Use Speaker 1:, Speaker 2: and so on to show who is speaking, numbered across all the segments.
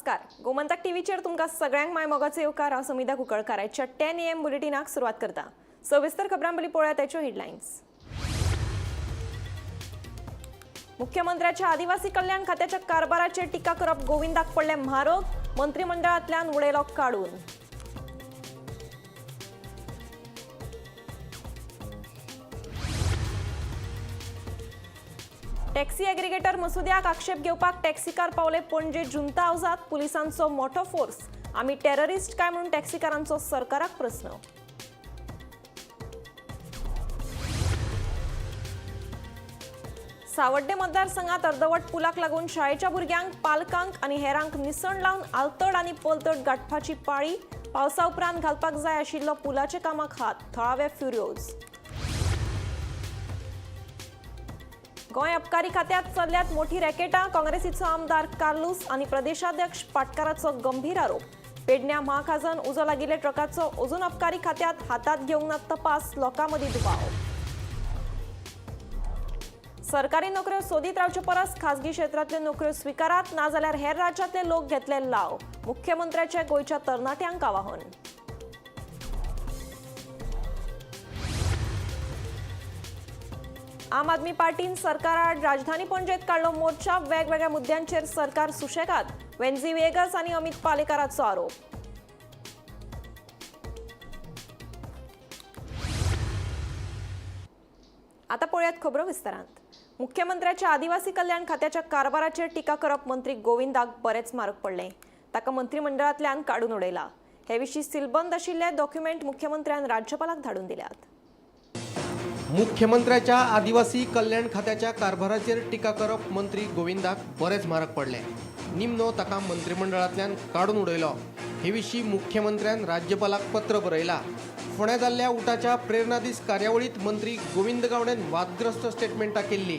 Speaker 1: नमस्कार, गोमंतक टीव्हीचेर तुमकां सगळ्यांक माय मोगाचो येवकार. हांव समिधा कुंकळकार. आयच्या 10 एएम बुलेटिनाक सुरवात करता. सविस्तर खबरां पयलीं पळोवया ताच्यो हेडलायन्स. मुख्यमंत्र्याच्या आदिवासी कल्याण खात्याच्या कारभाराचेर टिका करप गोविंदाक पडले म्हारग, मंत्रिमंडळांतल्यान उडयलो काडून. टॅक्सी एग्रीगेटर मसुद्याक आक्षेप घेवपाक टॅक्सीकार पावले पणजे जुंता हावजात. पुलिसांचो मोठो फोर्स. आमी टेररिस्ट काय म्हणून टॅक्सीकारांचो सरकाराक प्रस्न. सावड्डे मतदारसंघात अर्दवट पुलाक लागून शाळेच्या भुरग्यांक, पालकांक आनी हेरांक निसण लावन आलतड आनी पलतड गांठपाची पाळी. पावसा उपरांत घालपाक जाय आशिल्लो पुलाच्या कामाक हात, थळावे फ्युरियोज. गोंय अबकारी खात्यात चल्ल्यात मोठी रॅकेटां, काँग्रेसीचो आमदार कार्लूस आनी प्रदेशाध्यक्ष पाटकाराचो गंभीर आरोप. पेडण्या महाखाजन उजो लागिल्ल्या ट्रकाचो अजून अबकारी खात्यात हातात घेवंक ना तपास, लोकां मदीं दुबाव. सरकारी नोकऱ्यो सोदीत रावचे परस खासगी क्षेत्रांतल्यो नोकऱ्यो स्विकारात, नाजाल्यार हेर राज्यांतले लोक घेतले लाव, मुख्यमंत्र्याचे गोंयच्या तरणाट्यांक आवाहन. आम आदमी पार्टीन सरकाराआड राजधानी पणजेत काडलो मोर्चा. वेगवेगळ्या मुद्द्यांचेर सरकार सुशेगाद, वेन्झी वेगस आनी अमित पालेकाराचो आरोप. आता पळयात खबरो विस्तारांत. मुख्यमंत्र्याच्या आदिवासी कल्याण खात्याच्या कारभाराचेर टिका करप मंत्री गोविंदाक बरेच म्हारग पडले. ताका मंत्रिमंडळांतल्यान काडून उडयला. हे विशीं सीलबंद आशिल्ले डॉक्युमेंट मुख्यमंत्र्यान राज्यपालाक धाडून दिल्यात.
Speaker 2: मुख्यमंत्र्याच्या आदिवासी कल्याण खात्याच्या कारभाराचेर टिका करप मंत्री गोविंदाक बरेच म्हारग पडले. निमणो ताका मंत्रिमंडळांतल्यान काडून उडयलो. हे विशीं मुख्यमंत्र्यान राज्यपालाक पत्र बरयला. फोंड्या जाल्ल्या उटाच्या प्रेरणा दीस कार्यावळींत मंत्री गोविंद गावडेन वादग्रस्त स्टेटमेंटां केल्ली.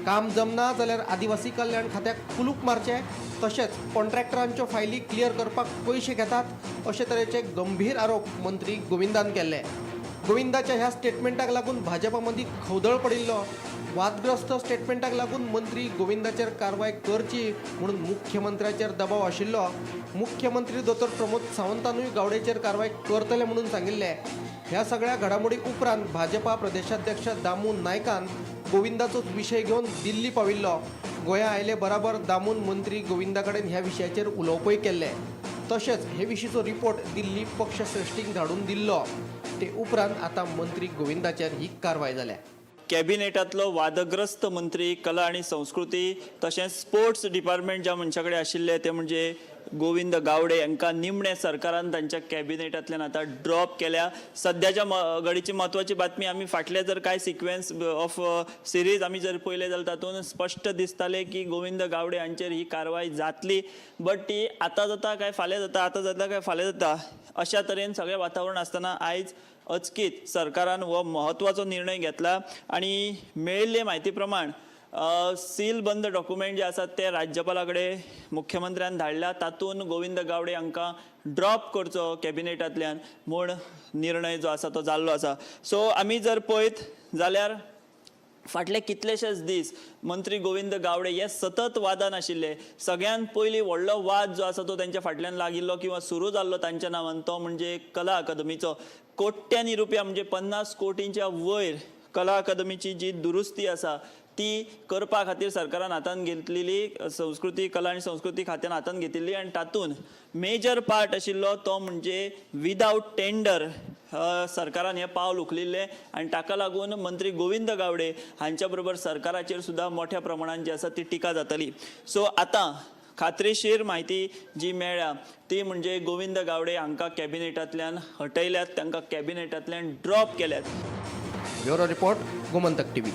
Speaker 2: काम जमना जाल्यार आदिवासी कल्याण खात्याक कुलूप मारचें, तशेंच कॉन्ट्रॅक्टरांच्यो फायली क्लियर करपाक पयशे घेतात, अशे तरेचे गंभीर आरोप मंत्री गोविंदान केल्ले. गोविंदाच्या ह्या स्टेटमेंटाक लागून भाजपा मदीं खवदळ पडिल्लो. वादग्रस्त स्टेटमेंटाक लागून मंत्री गोविंदाचेर कारवाय करची म्हणून मुख्यमंत्र्याचेर दबाव आशिल्लो. मुख्यमंत्री दोतोर प्रमोद सावंतानूय गावडेचेर कारवाय करतले म्हणून सांगिल्लें. ह्या सगळ्या घडामोडी उपरांत भाजपा प्रदेशाध्यक्ष दामू नायकान गोविंदाचोच विशय घेवन दिल्ली पाविल्लो. गोंया आयले बराबर दामून मंत्री गोविंदा कडेन ह्या विशयाचेर उलोवपय केल्लें. तशेंच हे विशींचो रिपोर्ट दिल्ली पक्षश्रेश्ठींक धाडून दिल्लो. ते उपरांत आतां मंत्री गोविंदाचेर ही कारवाय जाल्या.
Speaker 3: कॅबिनेटांतलो वादग्रस्त मंत्री, कला आनी संस्कृती तशेंच स्पोर्ट्स डिपार्टमेंट ज्या मनशा कडेन आशिल्ले ते म्हणजे गोविंद गावडे हांकां निमणे सरकारान तांच्या कॅबिनेटांतल्यान आतां ड्रॉप केल्या. सद्याच्या घडीची म्हत्वाची बातमी, आमी फाटले जर कांय सिक्वेन्स ऑफ सिरीज आमी जर पळयले जाल्यार तातूंत स्पश्ट दिसतालें की गोविंद गावडे हांचेर ही कारवाय जातली, बट ती आतां जाता काय फाल्यां जाता, आतां जाता काय फाल्यां जाता, अशा तरेन सगळें वातावरण आसतना आयज अचकीत सरकारान हो म्हत्वाचो निर्णय घेतला आनी मेळिल्ले म्हायती प्रमाण सील बंद डॉक्युमेंट जे आसात ते राज्यपाला कडेन मुख्यमंत्र्यान धाडल्या. तातूंत गोविंद गावडे हांकां ड्रॉप करचो कॅबिनेटांतल्यान म्हूण निर्णय जो आसा तो जाल्लो आसा. सो आमी जर पळयत जाल्यार फाटले कितलेशेच दीस मंत्री गोविंद गावडे हे सतत वादान आशिल्ले. सगळ्यांत पयलीं व्हडलो वाद जो आसा तो तेंच्या फाटल्यान लागिल्लो किंवा सुरू जाल्लो तांच्या नांवान तो म्हणजे कला अकादमीचो. कोट्यांनी रुपया, म्हणजे 50 कोटींच्या वयर कला अकादमीची जी दुरुस्ती आसा ती करपा खातीर सरकारान हातान घेतलेली, संस्कृती कला आनी संस्कृती खात्यान हातान घेतिल्ली आनी तातूंत मेजर पार्ट आशिल्लो तो म्हणजे विदावट टेंडर सरकारान हें पावल उखलिल्लें आनी ताका लागून मंत्री गोविंद गावडे हांच्या बरोबर सरकाराचेर सुद्दां मोठ्या प्रमाणान जी आसा ती टिका जातली. सो आतां खात्रीशीर म्हायती जी मेळ्ळ्या ती म्हणजे गोविंद गावडे हांकां कॅबिनेटांतल्यान हटयल्यात, तांकां कॅबिनेटांतल्यान ड्रॉप केल्यात.
Speaker 2: Bureau report, Gomantak TV.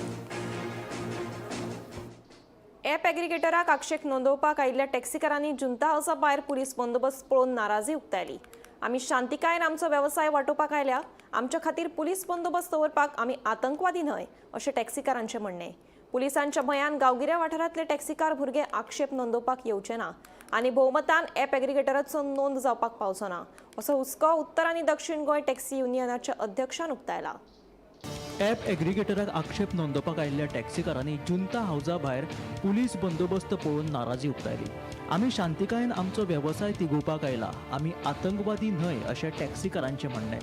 Speaker 1: App एग्रीगेटराक आक्षेप नोंदोवपाक आयिल्ल्या टॅक्सीकारांनी जुंता हावसा भायर पुलीस बंदोबस्त पळोवन नाराजी उक्तायली. आमी शांतिकायेन आमचो वेवसाय वाटोवपाक आयल्या, आमच्या खातीर पुलीस बंदोबस्त दवरपाक आमी आतंकवादी न्हय, अशें टॅक्सीकारांचें म्हणणें. पुलिसांच्या भंयान गांवगिऱ्या वाठारांतले टॅक्सीकार भुरगे आक्षेप नोंदोवपाक येवचे ना आनी भोवमतान ॲप एग्रीगेटराचो नोंद जावपाक पावचो ना, असो हुस्को उत्तर आनी दक्षिण गोंय टॅक्सी युनियनाच्या अध्यक्षान उक्तायला.
Speaker 4: ॲप एग्रीगेटराक आक्षेप नोंदोवपाक आयिल्ल्या टॅक्सीकारांनी जुंता हावजा भायर पुलीस बंदोबस्त पळोवन नाराजी उक्तायली. आमी शांतिकायेन आमचो वेवसाय तिगोवपाक आयला, आमी आतंकवादी न्हय अशें टॅक्सीकारांचें म्हणणें.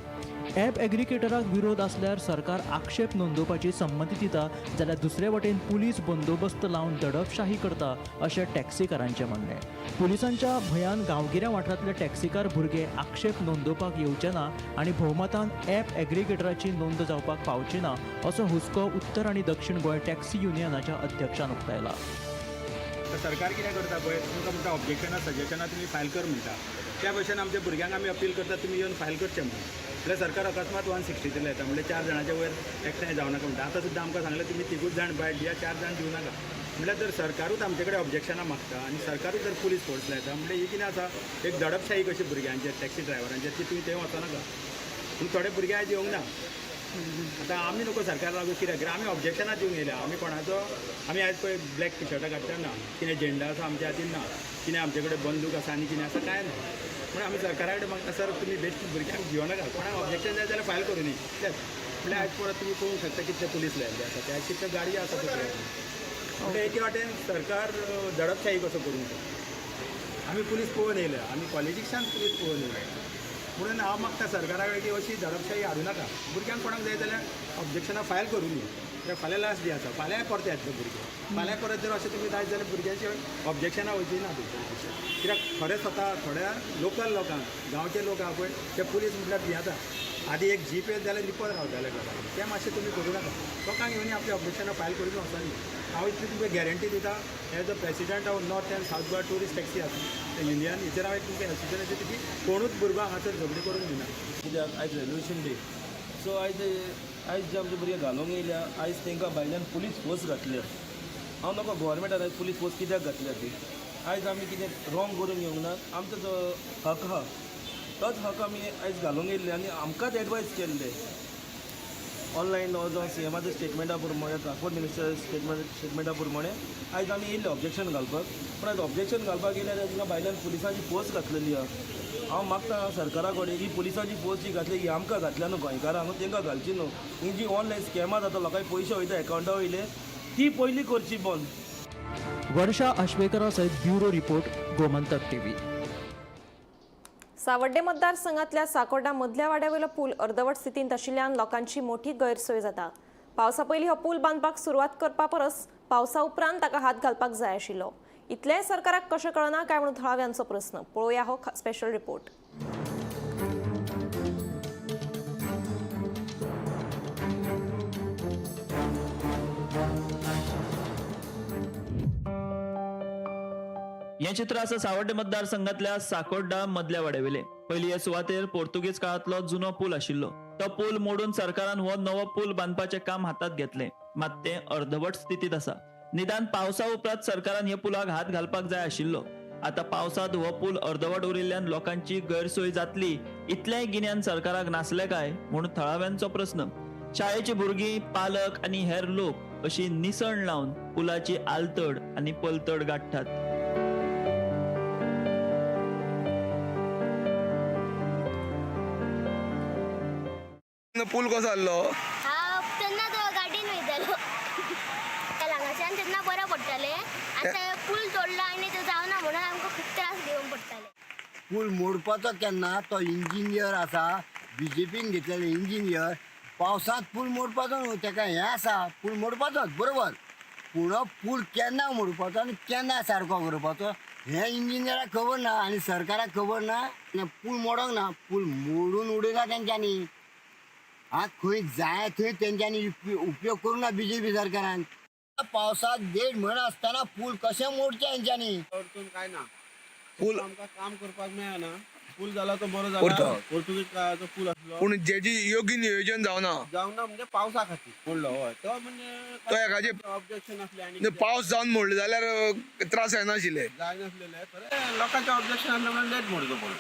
Speaker 4: ॲप एग्रीगेटराक विरोध आसल्यार सरकार आक्षेप नोंदोवपाची संमती दिता जाल्यार दुसरे वटेन पुलीस बंदोबस्त लावन दडपशाही करता अशें टॅक्सीकारांचें म्हणणें. पुलिसांच्या भंयान गांवगिऱ्या वाठारांतले टॅक्सीकार भुरगे आक्षेप नोंदोवपाक येवचे ना आनी भोवमतान ॲप एग्रीगेटराची नोंद जावपाक पावची ना असो हुस्को उत्तर आनी दक्षिण गोंय टॅक्सी युनियनाच्या अध्यक्षान उक्तायला.
Speaker 5: सरकार कितें करता पळय, तुमकां म्हणटा ऑब्जेक्शनां सजेशनां तुमी फायल कर म्हणटा. त्या भशेन आमच्या भुरग्यांक आमी अपील करता तुमी येवन फायल करचें म्हणून. म्हणल्यार सरकार अकस्मात 163 येता, म्हणल्यार 4 जाणांच्या वयर एकठांय जावं नाका म्हणटा. आतां सुद्दां आमकां सांगलें तुमी 3 जाण बायट दिया, 4 जाण दिवं नाका. म्हणल्यार जर सरकारूच आमचे कडेन ऑब्जेक्शनां मागता आनी सरकारूच जर पुलीस फोर्स लायता म्हणल्यार ही कितें आसा, एक दडपशाही कशी भुरग्यांचेर, टॅक्सी ड्रायव्हरांचेर, ती तुमी थंय वचनाका. पूण थोडे भुरगे आयज येवंक ना. आतां आमी नको सरकार लागू कित्याक, कित्याक आमी ऑब्जेक्शनां दिवंक येयल्या. आमी कोणाचो, आमी आयज पळय ब्लॅक टिशर्टां घातल्या ना, कितें झेंडा आसा आमच्या हातीन ना, कितें आमचे कडेन बंदूक आसा आनी कितें आसा कांय ना. म्हणून आमी सरकारा कडेन मागता सर तुमी बेश्ट भुरग्यांक घेवं नाका, कोणाक ऑब्जेक्शन जाय जाल्यार फायल करूं न्ही. म्हणल्यार आयज परत तुमी पळोवंक शकता कितले पुलीस लायिल्ले आसा, ते आयज कितल्यो गाडयो आसा दुसऱ्या. म्हणटा एके वाटेन सरकार दडपशाही कसो करूंक शकता. आमी पुलीस पळोवन येयल्या, आमी कॉलेजीकच्यान पुलीस पळोवन येयल्या. म्हणून हांव मागता सरकारा कडेन की अशी दडपशाही हाडूं नाका. भुरग्यांक कोणाक जाय जाल्यार ऑब्जेक्शनां फायल करूं न्ही, कित्याक फाल्यां लास्ट डे आसा, फाल्यांय परते येतले भुरगे. फाल्यां परत जर अशें तुमी जायत जाल्यार भुरग्यांचे ऑब्जेक्शनां वयची ना तुमचे. कित्याक खरें स्वता थोड्या लोकल लोकांक, गांवचे लोक आहा पळय, ते पुलीस म्हटल्यार भियेता. आदी एक जीप येत जाल्यार लिपत रावताले घरा, तें मातशें तुमी करूं नाका. लोकांक येवन आपली ऑब्जेक्शनां फायल करून वचोनी. हांव इतली तुमकां गॅरंटी दिता, as a president of north and south Goa tourist taxi आसा युनियन, हेचेर हांव एक तुमकां एसोसिएशनाची की कोणूच भुरगो हांगासर झगडी करून दिना.
Speaker 6: कित्याक आयज रेवोल्युशन डे, सो आयज आयज जे आमचे भुरगे घालूंक येयल्या, आयज तांकां भायल्यान पुलीस फोर्स घातल्या. हांव नको गोवोरमेंटान आयज पुलीस फोर्स कित्याक घातल्या ती. आयज आमी कितें रॉंग करूंक येवंक ना, आमचो जो हक आहा तोच हक आमी आयज घालूंक येयल्ले आनी आमकांच एडवायज केल्ले ऑनलायन जावं सीएमाच्या स्टेटमेंटा प्रमाणे, ट्रान्सपोर्ट मिनिस्टर स्टेटमेंटा प्रमाणे आयज आमी येयल्ले ऑब्जेक्शन घालपाक. पूण आयज ऑब्जेक्शन घालपाक येयल्यार तांकां भायल्यान पुलिसांची फोर्स घातलेली आहा. हांव मागता सरकारा कडेन ही पुलिसांची फोर्स जी घातली ही आमकां घातल्या न्हू, गोंयकारांक न्हू, तांकां घालची न्हू. ही जी ऑनलायन स्कॅमां जाता, लोकांक पयशे वयता एकावंटा वयले, ती पयलीं करची बंद.
Speaker 4: वर्षा आश्वेकरा सयत ब्युरो रिपोर्ट, गोमंतक टीव्ही.
Speaker 1: सावड्डे मतदारसंघातल्या साकोर्डा मदल्या वाड्यावेलो पूल अर्दवट स्थितींत आशिल्ल्यान लोकांची मोठी गैरसोय जाता. पावसा पयलीं हो पूल बांदपाक सुरवात करपा परस पावसा उपरांत ताका हात घालपाक जाय आशिल्लो. इतलेंय सरकाराक कशें कळना काय म्हणून थळाव्यांचो प्रस्न. पळोवया हो स्पेशल रिपोर्ट.
Speaker 3: हें चित्र आसा सावड्डे मतदारसंघातल्या साकोड्डा मदल्या वाड्यावेले. पयलीं हे सुवातेर पोर्तुगीज काळांतलो जुनो पूल आशिल्लो. तो पूल मोडून सरकारान हो नवो पूल बांदपाचें काम हातांत घेतलें, मात तें अर्दवट स्थितींत आसा. निदान पावसा उपरांत सरकारान हे पुलाक हात घालपाक जाय आशिल्लो. आतां पावसांत हो पूल अर्दवट उरिल्ल्यान लोकांची गैरसोय जातली इतलेंय गिन्यान सरकाराक नासलें काय म्हूण थळाव्यांचो प्रस्न. शाळेची भुरगीं, पालक आनी हेर लोक अशी निसण लावन पुलाची आलतड आनी पलतड गांठटात.
Speaker 7: पूल कसो आहलो?
Speaker 8: हांव तेन्ना तो गाडयेन वयतालो हांगाच्यान, तेन्ना बरें पडटालें. आतां पूल तोडला आनी तो जावना म्हणून आमकां खूब त्रास घेवंक पडटाले.
Speaker 9: पूल मोडपाचो केन्ना तो इंजिनियर आसा, बीजेपीन घेतलेलो इंजिनियर, पावसांत पूल मोडपाचो न्हू, तेका हें आसा पूल मोडपाचोच बरोबर. पूण पूल केन्ना मोडपाचो आनी केन्ना सारको करपाचो हें इंजिनियराक खबर ना आनी सरकाराक खबर ना. पूल मोडोंक ना, पूल मोडून उडयला तेंच्यांनी. हा खंय जाय थंय तेंच्यांनी उपयोग करूं ना बीजेपी सरकारान. पावसाक 1.5 म्हयनो आसतना पूल कशें मोडचें हेंच्यांनी?
Speaker 10: अडचण काय ना,
Speaker 7: पूल
Speaker 10: आमकां काम करपाक मेळना. पूल जाला तो बरो जाला, पोर्तुगीज काळाचो पूल आसलो,
Speaker 7: पूण जेजी योग्य नियोजन जावना.
Speaker 10: जावना म्हणजे पावसा खातीर पडलो. हय, तो म्हणजे
Speaker 7: तो एकाचे
Speaker 10: ऑब्जेक्शन आसलें आनी
Speaker 7: पावस जावन मोडले जाल्यार त्रास जायनाशिल्ले,
Speaker 10: जायनासलेले. खरें लोकांचे ऑब्जेक्शन आसलें म्हणून लेट मोडचो पडलो,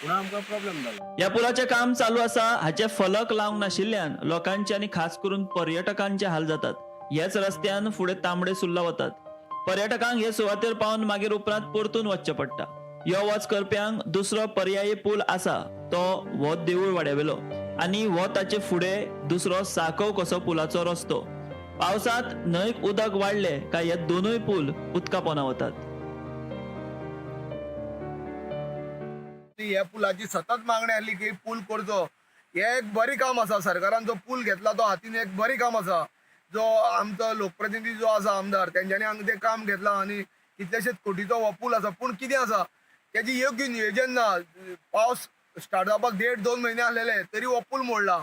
Speaker 10: म्हणून आमकां प्रॉब्लेम जालो.
Speaker 3: ह्या पुलाचें काम चालू आसा हाचे फलक लावंक नाशिल्ल्यान लोकांचे आनी खास करून पर्यटकांचे हाल जातात. ह्याच रस्त्यान फुडें तांबडे सुर्ला वतात. पर्यटकांक हे सुवातेर पावन मागीर उपरांत परतून वचचें पडटा. यो वच करप्यांक दुसरो पर्यायी पूल आसा तो हो देवूळ वाड्यावेलो. आनी हो ताचे फुडें दुसरो साकव कसो पुलाचो रस्तो. पावसांत न्हंयक उदक वाडलें काय हे दोनूय पूल उदका पोंदा वतात.
Speaker 7: ह्या पुलाची सतत मागणी आसली की पूल करचो. हे एक बरी काम आसा, सरकारान जो पूल घेतला तो हातीन एक बरी काम आसा. जो आमचो लोकप्रतिनिधी जो आसा आमदार तेंच्यांनी हांगा तें काम घेतलां आनी कितलेशेच कोटीचो हो पूल आसा. पूण कितें आसा तेजी योग्य नियोजन ना. पावस स्टार्ट जावपाक 1.5-2 म्हयने आसलेले तरी हो पूल मोडला.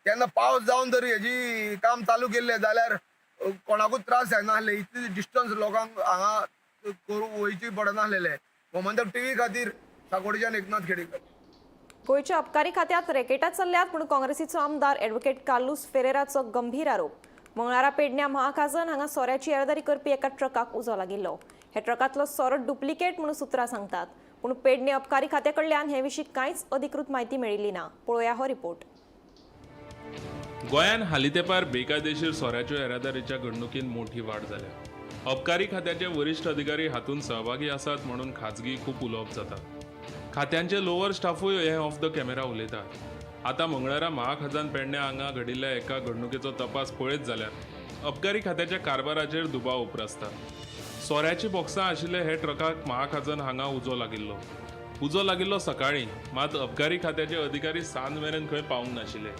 Speaker 7: तेन्ना पावस जावन जर हेजी काम चालू केल्लें जाल्यार कोणाकूच त्रास जायना आसले. इतली डिस्टन्स लोकांक हांगा करूंक वयची पडनासलेलें. गोमंतक टीव्ही खातीर साकोडीच्यान एकनाथ खेडेकर.
Speaker 1: गोंयच्या अबकारी खात्यात रॅकेटां चल्ल्यात पूण काँग्रेसीचो आमदार ॲडव्होकेट कार्लूस फेरेराचो गंभीर आरोप. मंगळारा पेडण्या महाखाजन हांगा सोऱ्याची येरादारी करपी एका ट्रकाक उजो लागिल्लो. ह्या ट्रकांतलो सोरो डुप्लिकेट म्हणून सुत्रां सांगतात, पूण पेडणे अबकारी खात्या कडल्यान हे विशीं कांयच अधिकृत म्हायती मेळिल्ली ना. पळोवया हो रिपोर्ट.
Speaker 11: गोंयांत हालीं तेंपार बेकायदेशीर सोऱ्याच्यो येरादारीच्या घडणुकींत मोठी वाड जाल्या. अबकारी खात्याचे वरिश्ठ अधिकारी हातूंत सहभागी आसात म्हणून खाजगी खूब उलोवप जाता. खात्यांचे लोअर स्टाफूय हे ऑफ the camera उलयतात. आतां मंगळारा महाखजान पेडण्या हांगा घडिल्ल्या एका घडणुकेचो तपास पळयत जाल्यार अबकारी खात्याच्या कारभाराचेर दुबाव उप्रासता. सोऱ्याची बॉक्सां आशिल्ले हे ट्रकाक महाखाजन हांगा उजो लागिल्लो. उजो लागिल्लो सकाळीं, मात अबकारी खात्याचे अधिकारी सांज मेरेन खंय पावूंक नाशिल्ले.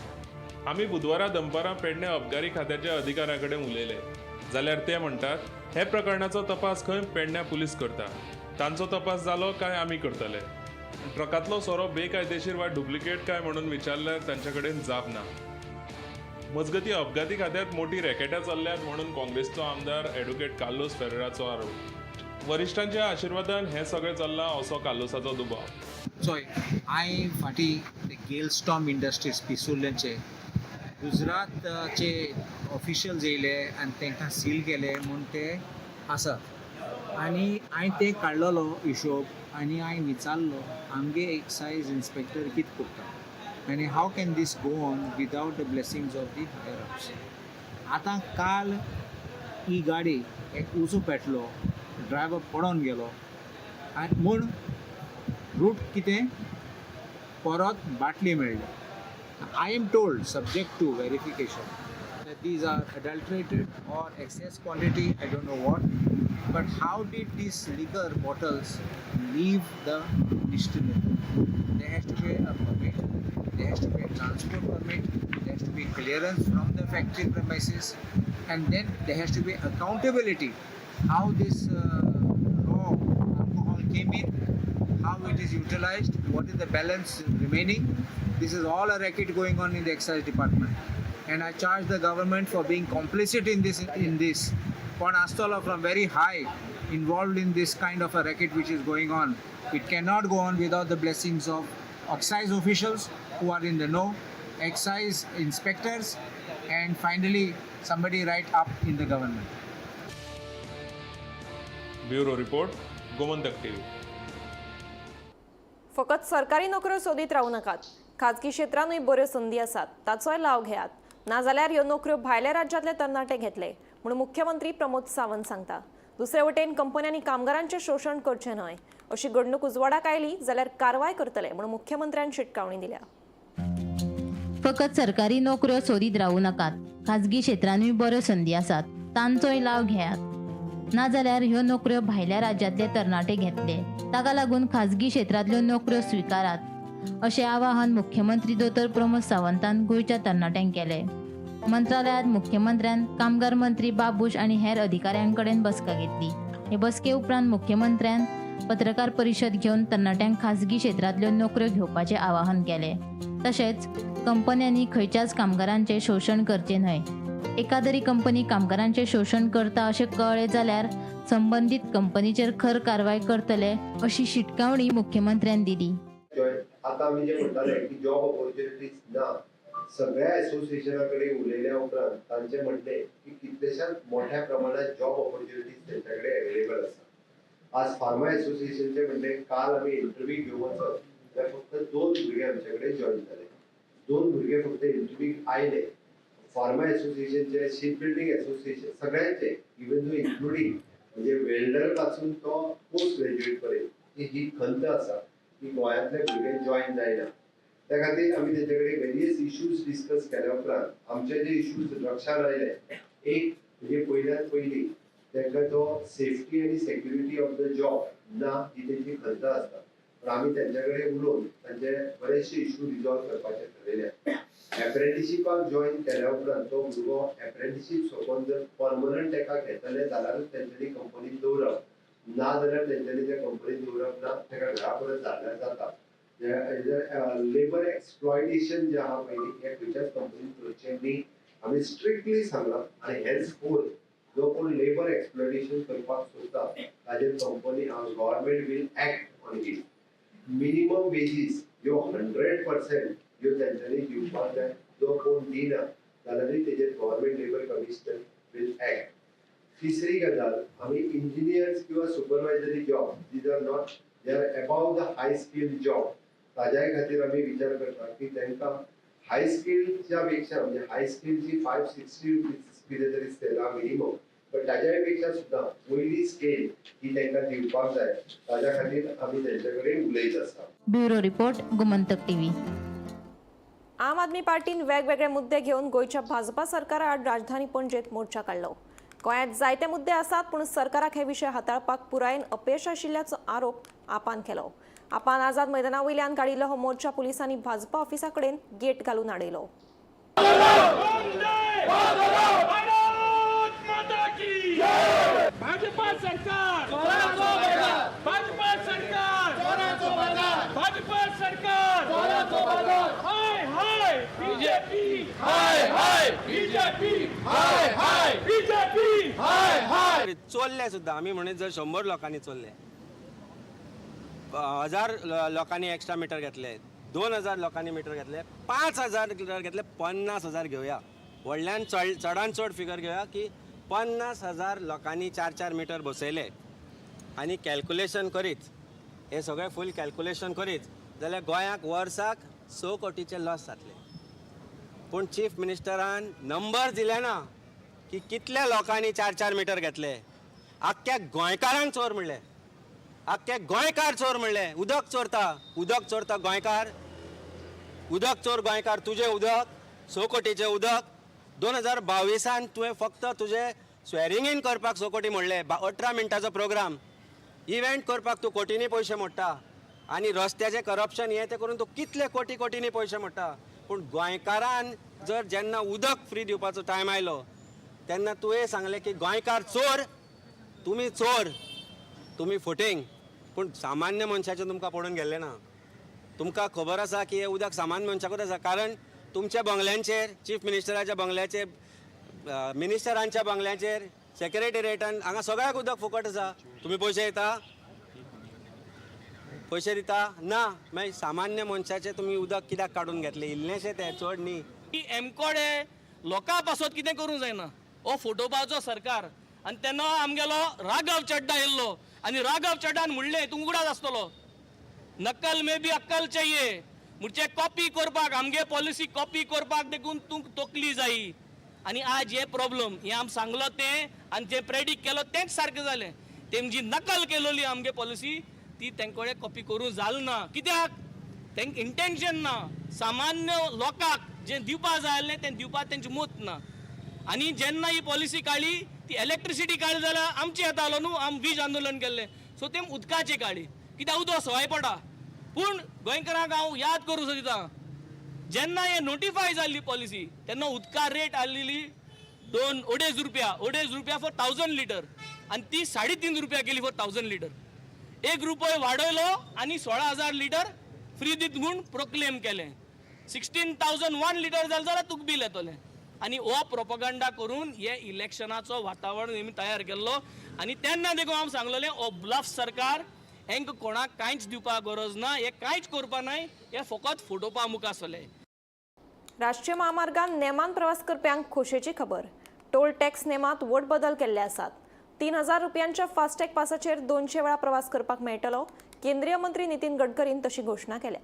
Speaker 11: आमी बुधवारा दनपारां पेडणे अबकारी खात्याच्या अधिकाऱ्यां कडेन उलयले जाल्यार ते म्हणटात हे प्रकरणाचो तपास खंय पेडण्या पुलीस करता, तांचो तपास जालो काय आमी करतले. ट्रकांतलो सोरो बेकायदेशीर वा डुप्लिकेट काय म्हणून विचारल्यार तांचे कडेन जाप ना. मजगतीं अपघाती खात्यांत मोठी रॅकेटां चल्ल्यात म्हणून काँग्रेसचो आमदार ॲडव्होकेट कार्लोस फेरेराचो आरोप. वरिश्ठांच्या आशिर्वादान हें सगळें चल्लां असो कार्लोसाचो दुबाव.
Speaker 12: चोय, हांवें फाटीं गेलस्टॉम इंडस्ट्रीज पिसुर्लेंचे गुजरातचे ऑफिशियल्स येयले आनी तांकां सील केले म्हूण ते आसा. आनी हांवें ते काडलेलो हिशोब आनी हांवें विचारलो आमगे एक्सायज इन्स्पेक्टर कितें करता आनी how can this go on without the blessings of the higher ups. आतां काल ही गाडी एक उजो पेटलो, ड्रायवर पडोन गेलो आनी म्हूण रूट कितें परत बाटली मेळ्ळी. I am told, subject to verification, that these are adulterated or excess quantity, I don't know what, but how did these liquor bottles leave the distillery? There has to be a permit, there has to be a transport permit, there has to be clearance from the factory premises, and then there has to be accountability, how this raw alcohol came in, how it is utilized, what is the balance remaining. This is all a racket going on in the excise department. And I charge the government for being complicit in this. Pon Astola from very high involved in this kind of a racket which is going on. It cannot go on without the blessings of excise officials who are in the know, excise inspectors, and finally somebody right up in the government.
Speaker 11: Bureau report, Gomantak TV.
Speaker 1: फकत सरकारी नोकऱ्यो सोदीत रावू नाकात, खाजगी क्षेत्रांतूय बऱ्यो संदी आसात, ताचोय लाव घेयात. नाजाल्यार ह्यो नोकऱ्यो भायल्या राज्यांतले तरणाटे घेतले म्हूण मुख्यमंत्री प्रमोद सावंत सांगता. दुसरे वटेन कंपन्यांनी कामगारांचें शोशण करचें न्हय अशी घडणूक उजवाडाक आयली जाल्यार कारवाय करतले म्हूण मुख्यमंत्र्यान शिटकावणी दिल्या.
Speaker 13: फकत सरकारी नोकऱ्यो सोदीत रावू नाकात, खाजगी क्षेत्रांतूय बऱ्यो संदी आसात, तांचोय लाव घेयात. नाजाल्यार ह्यो नोकऱ्यो भायल्या राज्यांतले तरणाटे घेतले, ताका लागून खाजगी क्षेत्रांतल्यो नोकऱ्यो स्विकारात अशें आवाहन मुख्यमंत्री दोतोर प्रमोद सावंतान गोंयच्या तरणाट्यांक केलें. मंत्रालयांत मुख्यमंत्र्यान कामगार मंत्री बाबूश आनी हेर अधिकाऱ्यां कडेन बसका घेतली. हे बसके उपरांत मुख्यमंत्र्यान पत्रकार परिशद घेवन तरणाट्यांक खाजगी क्षेत्रांतल्यो नोकऱ्यो घेवपाचें आवाहन केलें. तशेंच कंपन्यांनी खंयच्याच कामगारांचें शोशण करचें न्हय, एकादरी कंपनी कामगारांचें शोशण करता अशें कळ्ळें जाल्यार संबंदीत कंपनीचेर खर कारवाय करतले अशी शिटकावणी मुख्यमंत्र्यान दिली.
Speaker 14: आतां आमी जे म्हणटाले की जॉब ऑपॉर्च्युनिटीज ना, सगळ्या एसोसिएशना कडेन उलयल्या उपरांत तांचें म्हणणें की कितलेशाच मोठ्या प्रमाणात जॉब ऑपॉर्च्युनिटीज तेंच्या कडेन अवेलेबल आसा. आज फार्मा एसोसिएशनचें म्हणणें, काल आमी इंटरव्यू घेवंक वचत जाल्यार फक्त 2 भुरगे आमचे कडेन जॉयन जाले, 2 भुरगे फक्त इंटरव्यूक आयले. फार्मा एसोसिएशनचे, शीप बिल्डींग एसोसिएशन, सगळ्यांचे इवन दो इन्क्लुडींग म्हणजे वेल्डर पासून तो पोस्ट ग्रॅज्युएट पर्यंत ही खंत आसा की गोंयांतले भुरगे जॉयन जायना. त्या खातीर आमी तेंचे कडेन वेरियस इश्यूज डिस्कस केल्या उपरांत आमचे जे इश्यूज लक्षात आयले, एक म्हणजे पयल्यात पयली तांकां जो सेफ्टी आनी सेक्युरिटी ऑफ the job ना ही तेंची खंत आसता. पण आमी तेंच्या कडेन उलोवन तांचे बरेचशे इश्यू रिजॉल्व करपाचे ठरयले. एप्रेंटिशीपाक जॉयन केल्या उपरांत तो भुरगो एप्रेंटिशीप सोंपोवन जर परमनंट ताका घेतले जाल्यारूच तेंच्यांनी कंपनीत दवरप, ना जाल्यार तेंच्यांनी त्या कंपनीत दवरप ना, ताका घरा परत धाडल्यार जाता. लेबर एक्सप्लॉयटेशन जें आहा पळय न्ही, हें खंयच्याच कंपनीन करचें न्ही, आमी स्ट्रिक्टली सांगलां. आनी हेन्स फोर्थ जो कोण लेबर एक्सप्लॉयटेशन करपाक सोदता ताजेर company government will act on it. Minimum wages ह्यो 100% ह्यो तेंच्यांनी दिवपाक जाय. जो कोण दिना जाल्यारूय तेजेर government labour commissioner will act. तिसरी गजाल, आमी इंजिनियर्स किंवा supervisory job, these are not, they are above the high skill job, ताज्याय खातीर आमी विचार करता की तांकां हाय स्किलच्या पेक्षा म्हणजे हाय स्किलची 560 रुपीज कितें तरी स्केल आहा मिनिमम, पण ताज्याय पेक्षा सुद्दां वयली स्केल ही तांकां दिवपाक जाय. ताज्या खातीर आमी तेंचे कडेन उलयत आसा.
Speaker 13: Bureau report, Gomantak TV.
Speaker 1: आम आदमी पार्टीन वेगवेगळे मुद्दे घेवन गोंयच्या भाजपा सरकारा आड राजधानी पणजेत मोर्चा काडलो. गोंयांत जायते मुद्दे आसात, पूण सरकाराक हे विशय हाताळपाक पुरायेन अपयश आशिल्ल्याचो आरोप आपान केलो. आपान आझाद मैदाना वयल्यान काडिल्लो हो मोर्चा पुलिसांनी भाजपा ऑफिसा कडेन गेट घालून आडयलो.
Speaker 15: भाजपा सरकार, भाजपा सरकार, भाजपा सरकार, हाय हाय बीजेपी, हाय हाय बीजेपी, हाय हाय बीजेपी, हाय हाय.
Speaker 10: चोरले सुद्दां आमी म्हणून जर 100 लोकांनी चोरले, 1000 लोकांनी एक्स्ट्रा मिटर घेतले, 2000 लोकांनी मिटर घेतले, 5000 मिटर घेतले, 50,000 घेवया, व्हडल्यान चड चडान चड फिगर घेवया की 50,000 लोकांनी 4-4 मिटर बसयले आनी कॅल्कुलेशन करीत हे सगळें फूल कॅल्कुलेशन करीत जाल्यार गोंयाक वर्साक 6 कोटीचे लॉस जातले. पूण चीफ मिनिस्टरान नंबर दिले ना की कितल्या लोकांनी 4-4 मिटर घेतले. आख्ख्या गोंयकारांक चोर म्हणले, आख्खे गोंयकार चोर म्हणले. उदक चोरता, उदक चोरता गोंयकार, उदक चोर गोंयकार. तुजें उदक 6 कोटीचें उदक 2022 तुवें फक्त तुजें स्वेरिंग इन करपाक 6 कोटी म्हणले. 18 मिनटाचो प्रोग्राम इव्हेंट करपाक तूं कोटींनी पयशे मोडटा आनी रस्त्याचें करप्शन हें तें करून तूं कितले कोटी कोटींनी पयशे मोडटा. पूण गोंयकारान जर जेन्ना उदक फ्री दिवपाचो टायम आयलो तेन्ना तुवें सांगलें की गोंयकार चोर, तुमी चोर, तुमी फटींग. पूण सामान्य मनशाचें तुमकां पडून गेल्लें ना. तुमकां खबर आसा की हें उदक सामान्य मनशाकूच आसा, कारण तुमच्या बंगल्यांचेर, चीफ मिनिस्टराच्या बंगल्याचेर, मिनिस्टरांच्या बंगल्याचेर, सेक्रेटेरिएटान हांगा सगळ्याक उदक फुकट आसा. तुमी पयशे दिता? पयशे दिता ना. मागीर सामान्य मनशाचें तुमी उदक कित्याक काडून घेतलें? इल्लेंशें तें, चड न्ही.
Speaker 15: एमकोडे लोकां पासत कितें करूंक जायना हो फोटोवपाचो सरकार. आनी तेन्ना आमगेलो राघव चड्डा येयल्लो आनी राघव चड्डान म्हणलें, तूं उगडास आसतलो, नक्कल मे बी अक्कल चाहिए, म्हणजे कॉपी करपाक आमगे पॉलिसी कॉपी करपाक देखून तूं तकली जायी. आनी आज हे प्रॉब्लम हें आमी सांगलो तें आनी जें प्रेडिक्ट केलो तेंच सारकें जालें. तेमची नकल केलोली आमगे पॉलिसी ती तेंचे कडेन कॉपी करूंक जाल ना, कित्याक तेंक इंटेन्शन ना. सामान्य लोकांक जें दिवपा जाय आसलें तें दिवपाक तेंचें मत ना. आनी जेन्ना ही पॉलिसी काडली ती इलेक्ट्रिसिटी काडली जाल्यार आमची येतालो न्हू, आमी वीज आंदोलन केल्लें, सो तें उदकाची काडली कित्याक उदक सवाय पडा. पूण गोंयकारांक हांव याद करूं सोदिता, जेन्ना हे नोटिफाय जाल्ली पॉलिसी तेन्ना उदका रेट आहलेली 2-2.5 रुपया, 2.5 रुपया फॉर 1000 लिटर, आनी ती 3.5 रुपया केली फॉर 1000 लिटर. 1 रुपयो वाडयलो आनी 16,000 लिटर फ्री दीत म्हूण प्रोक्लेम केलें. 16,001 लिटर जालें जाल्यार तुका बील येतलें. आनी हो प्रोपोगंडा करून हे इलेक्शनाचो वातावरण हेमी तयार केल्लो. आनी तेन्ना देखून हांव सांगलेलें, हो ब्लफ सरकार, हेंकां कोणाक कांयच दिवपाक गरज ना, हे कांयच करपा नाय, हे फकत फटोवपा मुखार सरले.
Speaker 1: राष्ट्रीय महामार्गान नेमान प्रवास करप्यांक खोशेची खबर. टोल टॅक्स नेमात व्हड बदल केल्ले आसात. 3000 रुपयांच्या फास्टॅग पासाचेर 200 वेळा प्रवास करपाक मेळटलो. केंद्रीय मंत्री नितीन गडकरीन तशी घोशणा केल्या.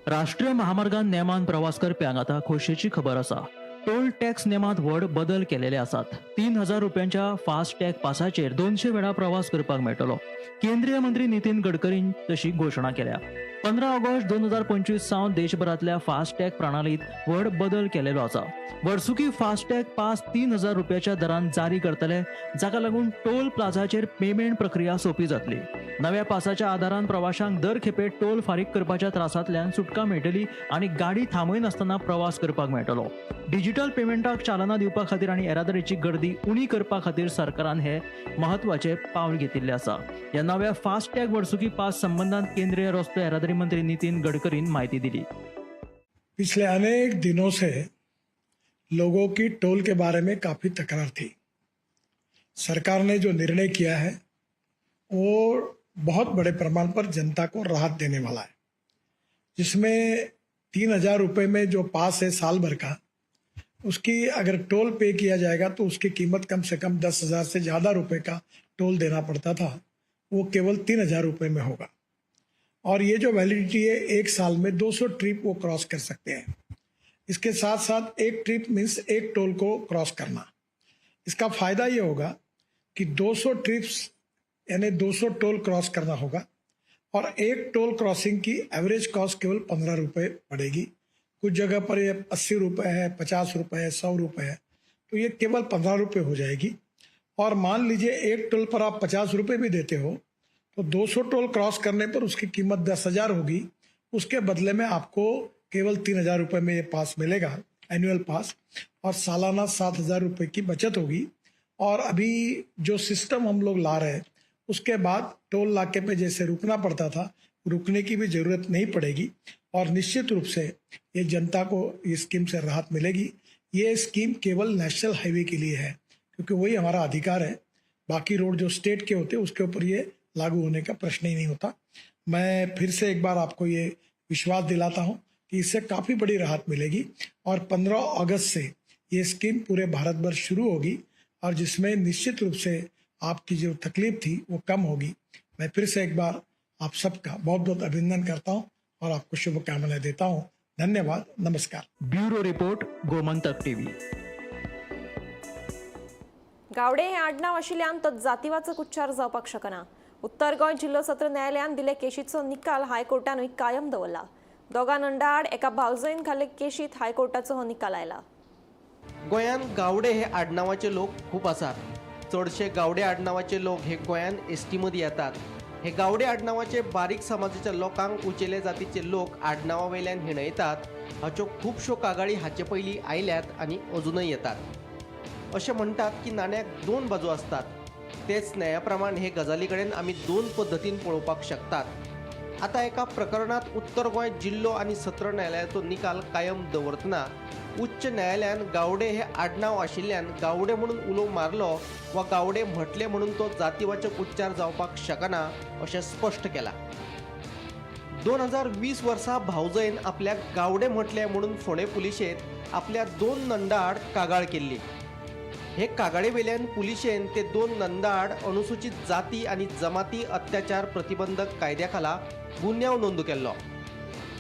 Speaker 4: राष्ट्रीय महामार्गान नेमान प्रवास करप्यांक आतां खोशेची खबर आसा. टोल टॅक्स नेमांत व्हड बदल केलेले आसात. 3000 रुपयांच्या फास्ट टॅग पासाचेर 200 वेळा प्रवास करपाक मेळटलो. केंद्रीय मंत्री नितीन गडकरीन तशी घोशणा केल्या. 15 ऑगस्ट 2025 सावन देशभरांतल्या फास्टॅग प्रणालीत व्हड बदल केलेलो आसा. वर्सुकी फास्टॅग पास 3000 रुपयाच्या दरान जारी करतले, जाका लागून टोल प्लाझाचेर पेमेंट प्रक्रिया सोंपी जातली. नव्या पासाच्या आदारान प्रवाशांक दर खेपे टोल फारीक करपाच्या त्रासांतल्यान सुटका मेळटली आनी गाडी थांबयनासतना प्रवास करपाक मेळटलो. डिजिटल पेमेंटाक चालना दिवपा खातीर आनी येरादारीची गर्दी उणी करपा खातीर सरकारान हे म्हत्वाचे पावल घेतिल्ले आसा. ह्या नव्या फास्टॅग वर्सुकी पास संबंदात केंद्रीय रस्तो येरादारी मंत्री नितीन गडकरीन म्हायती दिली.
Speaker 16: पिछले अनेक दिनों से लोगों की टोल के बारे में काफ़ी तकरार थी. सरकार ने जो निर्णय किया है, वो बहुत बड़े प्रमाण पर जनता को राहत देने वाला है, जिसमें 3000 रुपये में जो पास है साल भर का, उसकी अगर टोल पे किया जाएगा तो उसकी कीमत कम से कम 10,000 से ज़्यादा रुपए का टोल देना पड़ता था, वो केवल 3000 रुपये में होगा. और ये जो वैलिडिटी है, एक साल में 200 ट्रिप वो क्रॉस कर सकते हैं. इसके साथ साथ एक ट्रिप मीन्स एक टोल को क्रॉस करना. इसका फ़ायदा ये होगा कि 200 ट्रिप्स यानी 200 टोल क्रॉस करना होगा और एक टोल क्रॉसिंग की एवरेज कॉस्ट केवल 15 रुपये पड़ेगी. कुछ जगह पर ये 80 रुपये है, 50 रुपये है, 100 रुपये है, तो ये केवल 15 रुपये हो जाएगी. और मान लीजिए एक टोल पर आप 50 रुपये भी देते हो, तो 200 टोल क्रॉस करने पर उसकी कीमत 10,000 होगी. उसके बदले में आपको केवल 3000 रुपये में ये पास मिलेगा, एनुअल पास, और सालाना 7000 रुपये की बचत होगी. और अभी जो सिस्टम हम लोग ला रहे हैं, उसके बाद टोल नाके पे जैसे रुकना पड़ता था, रुकने की भी ज़रूरत नहीं पड़ेगी और निश्चित रूप से ये जनता को इस स्कीम से राहत मिलेगी. ये स्कीम केवल नेशनल हाईवे के लिए है, क्योंकि वही हमारा अधिकार है. बाकी रोड जो स्टेट के होते हैं, उसके ऊपर ये लागू होने का प्रश्न ही नहीं होता. मैं फिर से एक बार आपको ये विश्वास दिलाता हूँ कि इससे काफ़ी बड़ी राहत मिलेगी और 15 अगस्त से ये स्कीम पूरे भारत भर शुरू होगी और जिसमें निश्चित रूप से आपकी जो तकलीफ थी, वो कम होगी. मैं फिर से एक बार आप सबका बहुत बहुत अभिनंदन करता हूँ और आपको शुभकामनाएं देता हूँ. धन्यवाद, नमस्कार.
Speaker 4: Bureau report, Gomantak TV.
Speaker 1: Gawade हे आडनाव आशिल्ल्यान तो जातीवाचक उच्चार जावपाक शकना. उत्तर गोंय जिल्लो सत्र न्यायालयान दिल्ले केशीचो निकाल हायकोर्टानूय कायम दवरला. दोगां नंडा आड एका भावजयन घाल्ले केशीत हायकोर्टाचो हो निकाल आयला.
Speaker 2: गोंयांत गावडे हे आडनांवाचे लोक खूब आसात. चडशे गावडे आडनांवाचे लोक हे गोंयांत एसटी मदीं येतात. हे गावडे आडनांवाचे बारीक समाजाच्या लोकांक उंचेले जातीचे लोक आडनांवा वयल्यान हिणयतात, हाच्यो खुबश्यो कागाळी हाचे पयलीं आयल्यात आनी अजुनय येतात. अशें म्हणटात की नाण्याक दोन बाजू आसतात. तेच न्याया प्रमाण हे गजाली कडेन आमी दोन पद्दतीन पळोवपाक शकतात. आतां एका प्रकरणांत उत्तर गोंय जिल्लो आनी सत्र न्यायालयाचो निकाल कायम दवरतना उच्च न्यायालयान गावडे हे आडनांव आशिल्ल्यान गावडे म्हणून उलो मारलो वा गावडे म्हटले म्हणून तो जातीवाचक उच्चार जावपाक शकना, अशें स्पश्ट केलां. 2020 वर्सा भावजयन आपल्याक गावडे म्हटले म्हणून फोंडें पुलिशेंत आपल्या दोन नंदा आड कागाळ केल्ली. हे कागाळे वयल्यान पुलिशेन ते दोन नंदा आड अनुसूचित जाती आनी जमाती अत्याचार प्रतिबंधक कायद्या खाला गुन्यांव नोंद केल्लो.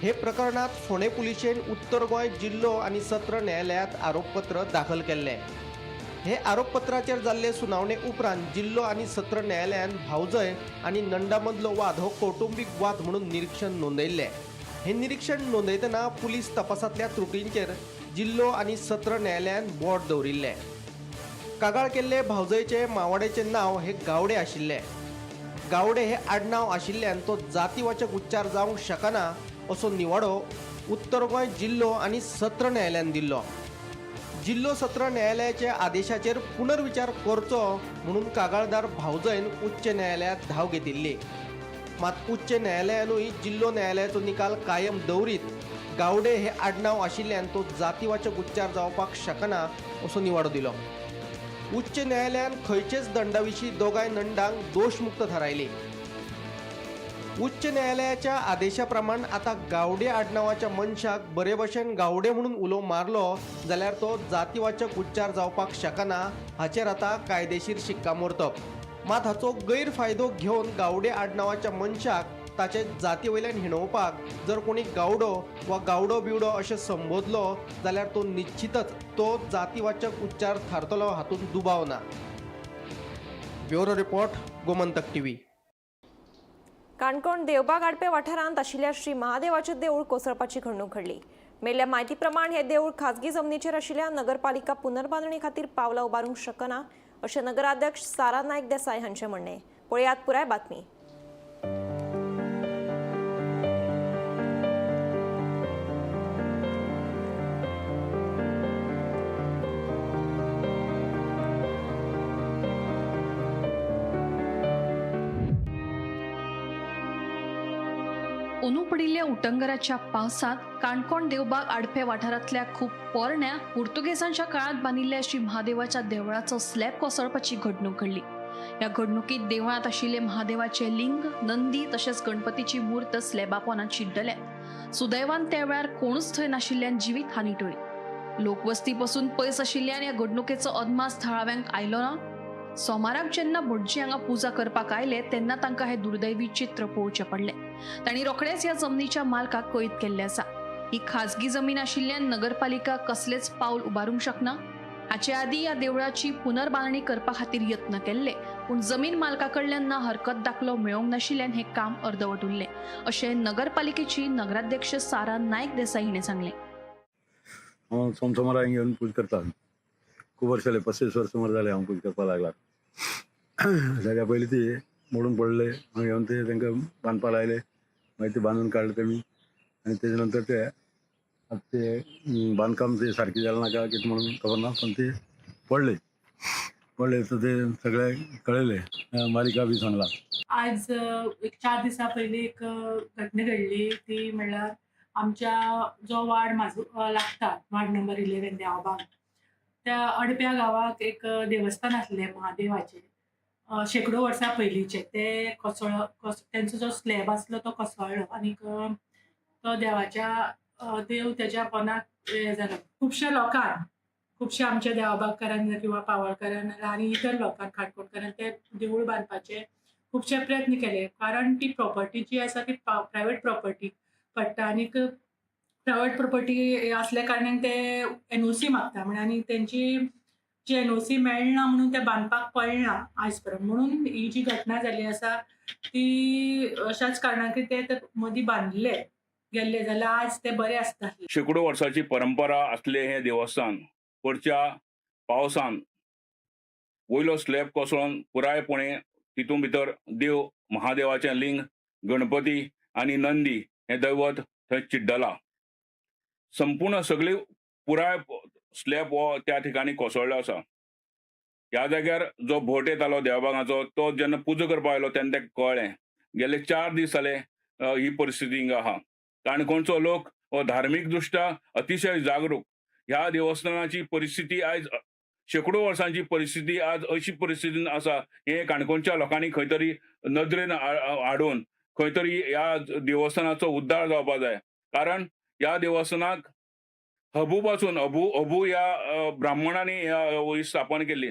Speaker 2: हे प्रकरणात फोंडें पुलिशेन उत्तर गोंय जिल्लो आनी सत्र न्यायालयांत आरोपपत्र दाखल केल्लें. हे आरोपपत्राचेर जाल्ले सुनावणे उपरांत जिल्लो आनी सत्र न्यायालयान भावजय आनी नंडा मदलो वाद हो कौटुंबीक वाद म्हणून निरीक्षण नोंदयल्लें. हे निरीक्षण नोंदयतना पुलीस तपासांतल्या त्रुटींचेर जिल्लो आनी सत्र न्यायालयान बोट दवरिल्लें. कागाळ केल्ले भावजयचे मावाड्याचें नांव हे गावडे आशिल्लें. गावडे हे आडनांव आशिल्ल्यान तो जातीवाचक उच्चार जावंक शकना, असो निवाडो उत्तर गोंय जिल्लो आनी सत्र न्यायालयान दिल्लो. जिल्लो सत्र न्यायालयाच्या आदेशाचेर पुनर्विचार करचो म्हणून कागाळदार भावजयन उच्च न्यायालयांत धांव घेतिल्ली. मात उच्च न्यायालयानूय जिल्लो न्यायालयाचो निकाल कायम दवरीत गावडे हे आडनांव आशिल्ल्यान तो जातीवाचक उच्चार जावपाक शकना, असो निवाडो दिलो. उच्च न्यायालयान खंयचेच दंडा विशीं दोगांय नंडांक दोशमुक्त थारायली. उच्च न्यायालयाच्या आदेशा प्रमाण आतां गावडे आडनांवाच्या मनशाक बरे भशेन गावडे म्हणून उलो मारलो जाल्यार तो जातीवाचक उच्चार जावपाक शकना, हाचेर आतां कायदेशीर शिक्कामोर्तब. मात हाचो गैरफायदो घेवन गावडे आडनांवाच्या मनशाक ताचे जाती वयल्यान हिणोवपाक जर कोणी गावडो वा गावडो बिवडो अशें संबोधलो जाल्यार तो निश्चितच तो जातीवाचक उच्चार थारतलो हातूंत दुबाव ना. Bureau report, Gomantak TV.
Speaker 1: Canacona Devbag Adpe वाठारांत आशिल्ल्या श्री महादेवाचें देवूळ कोसळपाची घडणूक घडली. मेल्ल्या म्हायती प्रमाण हे देवूळ खाजगी जमनीचेर आशिल्ल्या नगरपालिका पुनर्बांदणी खातीर पावलां उबारूंक शकना अशें नगराध्यक्ष सारा नायक देसाय हांचें म्हणणें. पळयात पुराय बातमी.
Speaker 17: अंदू पडिल्ल्या उटंगराच्या पावसांत काणकोण देवबाग आडपे वाठारांतल्या खूब पोरण्या पुर्तुगेजांच्या काळांत बांदिल्ल्या श्री महादेवाच्या देवळाचो स्लॅब कोसळपाची घडणूक घडली. ह्या घडणुकीत देवळांत आशिल्ले महादेवाचे लिंग, नंदी तशेंच गणपतीची मूर्त स्लॅबा पोंदा चिड्डल्या. सुदैवान त्या वेळार कोणूच थंय नाशिल्ल्यान जिवीत हानी टळ्ळी. लोकवस्ती पसून पयस आशिल्ल्यान ह्या घडणुकेचो अदमास थळाव्यांक आयलो ना. सोमाराक जेन्ना भटजी हांगा पुजा करपाक आयले तेन्ना तांकां हें दुर्दैवी चित्र पळोवचें पडलें. तांणी रोखडेच ह्या जमनीच्या मालकाक कळीत केल्लें आसा. ही खाजगी जमीन आशिल्ल्यान नगरपालिका कसलेच पावल उबारूंक शकना. हाचे आदीं ह्या देवळाची पुनर्बांदणी करपा खातीर यत्न केल्ले, पूण जमीन मालका कडल्यान ना हरकत दाखलो मेळोवंक नाशिल्ल्यान हें काम अर्दवट उरलें अशें नगरपालिकेची नगराध्यक्ष सारा नायक देसाई हिणें सांगलें.
Speaker 18: हांव सोमसोमारा हिंगा येवन पूजा करता. खूब वर्स जाले, 35 वर्स सुमार जाले हांव पूजा करपाक लागला. जाग्या पयलीं ती मोडून पडले, हांव येवन ते तांकां बांदपाक लायले, मागीर ते बांदून काडले तेमी. आनी तेजे नंतर ते आतां ते बांदकाम ते सारकें जालें ना काय कितें म्हणून खबर ना, पण ते पडले पडले तर ते सगळे कळयले, मालिका बी सांगला.
Speaker 19: आज एक 4 दिसां पयलीं एक घटना घडली, ती म्हणल्यार आमच्या जो वार्ड म्हाजो लागता, वार्ड नंबर 11 देवबाग, त्या अडप्या गांवाक एक देवस्थान आसलें महादेवाचें, शेंकडो वर्सां पयलींचें. ते तेंचो जो स्लॅब आसलो तो कोसळ्ळो आनीक तो देवाच्या देव तेज्या पोनाक हें जालो. खुबश्या लोकांक, खुबश्या आमच्या देवबागकारांक किंवा पावळकारांक आनी इतर लोकांक, काणकोणकारांक ते देवूळ बांदपाचे खुबशे प्रयत्न केले, कारण ती प्रॉपर्टी जी आसा ती प्रायवेट प्रॉपर्टी पडटा आनीक प्रायवेट प्रॉपर्टी असल्या कारणान ते एनओसी मागता म्हण आनी तेंची जी एनओसी मेळना म्हणून ते बांदपाक पडना आयज पर्यंत. म्हणून ही जी घटना जाल्ली आसा ती अशाच कारणान की ते मदीं बांदिल्ले गेल्ले जाल्यार आज ते बरे आसता.
Speaker 20: शेकडो वर्साची परंपरा आसले हे देवस्थान वरच्या पावसान वयलो स्लॅब कोसळून पुरायपणे तितून भितर देव महादेवाचें लिंग, गणपती आनी नंदी हें दैवत थंय चिड्डला. संपूर्ण सगळी पुराय स्लॅब हो त्या ठिकाणी कोसळ्ळो आसा. ह्या जाग्यार जो भट येतालो देवबागाचो तो जेन्ना पुजा करपाक आयलो तेन्ना ताका कळ्ळें गेले 4 दीस जाले ही परिस्थिती हिंगा आहा. काणकोणचो लोक हो धार्मीक दृश्ट्या अतिशय जागरूक. ह्या देवस्थानाची परिस्थिती आयज शेकडो वर्सांची परिस्थिती आज अशी परिस्थितीन आसा हें काणकोणच्या लोकांनी खंय तरी नदरेन हाडून खंय तरी ह्या देवस्थानाचो उद्धार जावपाक जाय. कारण ह्या देवस्थानाक हबू पासून अबू ह्या ब्राह्मणांनी ही स्थापन केल्ली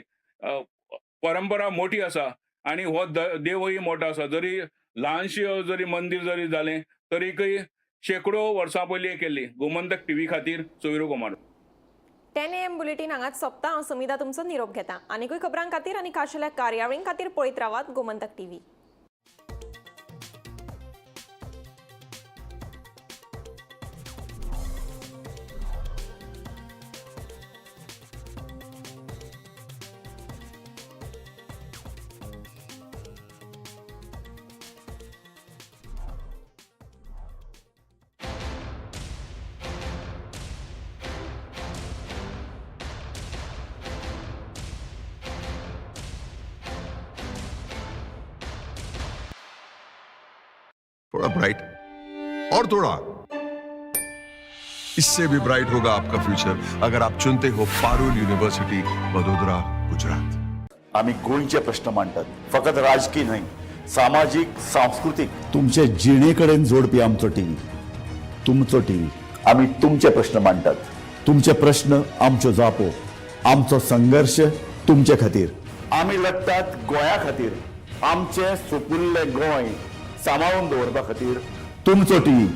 Speaker 20: परंपरा मोठी आसा आनी हो देवय मोठो आसा. जरी ल्हानशी जरी मंदीर जरी जालें तरीकय शेकडो वर्सां पयलीं केल्ली. गोमंतक टीव्ही खातीर सोयरू कुमार.
Speaker 1: 10 AM bulletin हांगाच सोंपता. हांव समिधा तुमचो निरोप घेता. आनीकूय खबरां खातीर आनी खाशेल्या कार्यावळीं खातीर पळयत रावात गोमंतक टीव्ही.
Speaker 21: थोड़ा ब्राइट और थोड़ा इससे भी ब्राइट होगा आपका फ्यूचर अगर आप चुनते हो पारुल यूनिवर्सिटी वडोदरा गुजरात.
Speaker 22: आमी गोंयचे प्रश्न मांडटात, फकत राजकीय न्हय, सामाजीक, सांस्कृतीक, तुमचे जिणे कडेन जोडपी आमचो टीव्ही, तुमचो टीव्ही. आमी तुमचे प्रश्न मांडटात, तुमचे प्रश्न आमच्यो जापो, आमचो संघर्श तुमचे खातीर. आमी लढटात गोंया खातीर, आमचें सुपुल्लें गोंय सांबाळून दवरपा खातीर तुमचो टीव्ही.